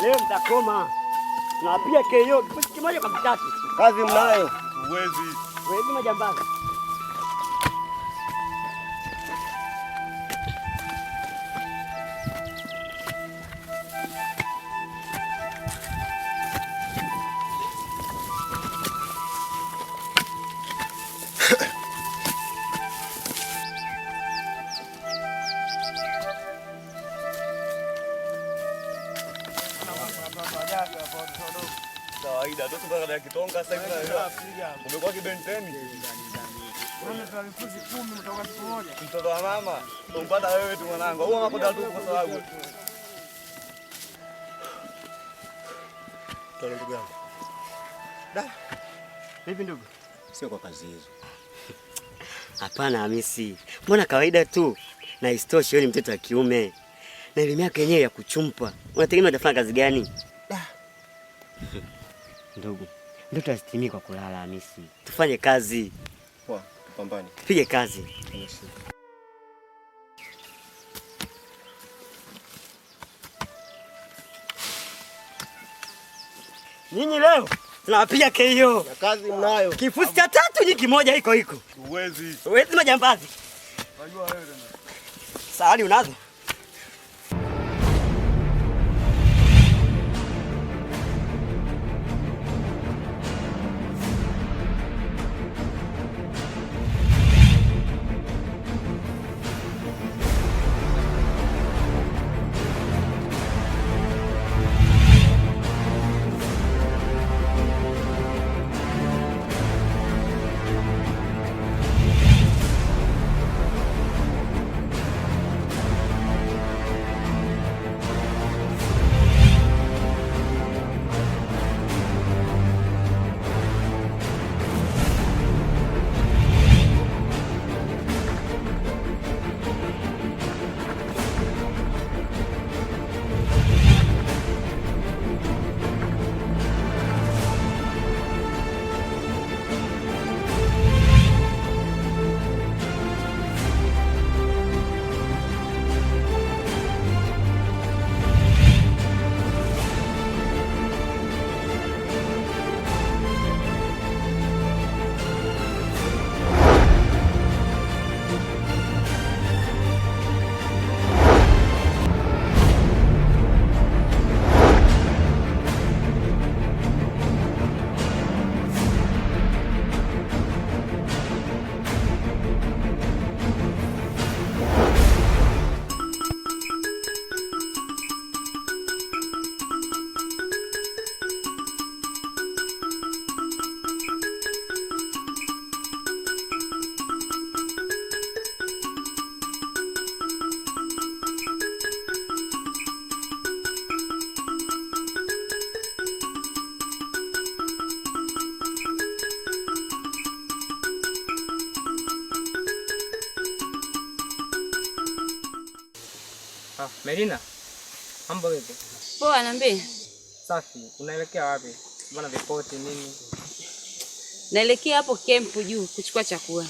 Leo mtakoma. Tunawapiga KO kifusi kimoja kwa vitatu. Kazi mnayo. Uwezi. Wewe majambazi. Kawaida tu mpaka kitonga sasa hivi umekuwa kibenteni. Mtoto wa mama umpata wewe tu mwanangu. Huo makoda tu kwa sababu. Tole ndugu yangu. Da. Vipi ndugu? Sio kwa kazi hizo. Hapana Hamisi, mbona kawaida tu, na isitoshe wewe ni mtoto wa kiume na elimu yako yenyewe ya kuchumpa, unategemea utafanya kazi gani? Da. Ndugu, ndoto hazitimii kwa kulala Hamisi, tufanye kazi. Poa, tupambane. Tupige kazi. Nyinyi leo tunawapiga KO. Na kazi mnayo. Kifusi cha tatu nyinyi kimoja iko iko. Uwezi. Uwezi majambazi. Unajua wewe tena. Sahani unazo? Ah, Melina. Mambo vipi? Poa, niambie. Safi. Unaelekea wapi? Mbona vipoti nini? Naelekea hapo kempu juu kuchukua chakula.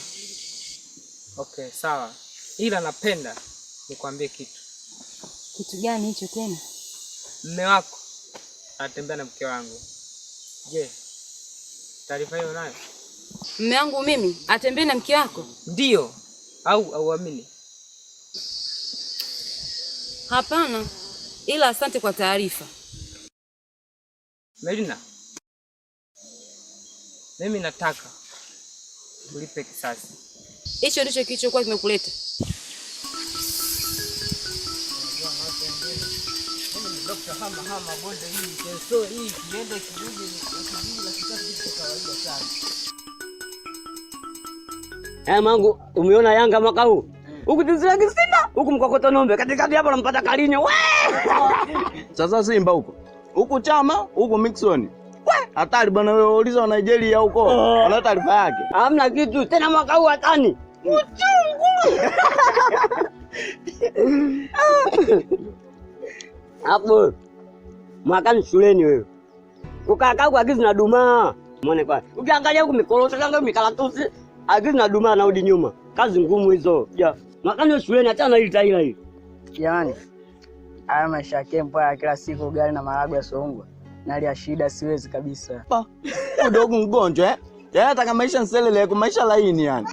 Okay, sawa. Ila napenda nikwambie kitu. Kitu gani hicho tena? Mume wako anatembea na mke wangu. Je, taarifa hiyo unayo? Mume wangu mimi atembee na mke wako? Ndio au auamini? Hapana, ila asante kwa taarifa. Melina, mimi nataka ulipe kisasi. Hicho ndicho kilichokuwa kimekuleta? Mangu, umeona Yanga mwaka huu? Huku tuzila Simba, huku mkokoto nombe. Katikati hapo nampata Kalinyo. We! Sasa Simba huko. Huku Chama, huku Mixon. We, hatari bwana wewe, uliza wa Nigeria huko. Wana taarifa yake. Hamna kitu tena mwaka huu hatani. Uchungu. Hapo mwakani shuleni wewe. Kukaa kaa huku agizi na dumaa. Muone kwa. Ukiangalia huku mikorosho kanga mikaratusi, agizi na dumaa narudi nyuma. Kazi ngumu hizo. Ya. Mwakani shuleni achana na hili taila hili. Jamani. Haya maisha ya kempo haya, kila siku ugali na maharagwe yasiyoungwa. Nali ya shida, siwezi kabisa. Pa, udogo mgonjwa eh? Yaani hata kama maisha nseleleko, maisha laini yani.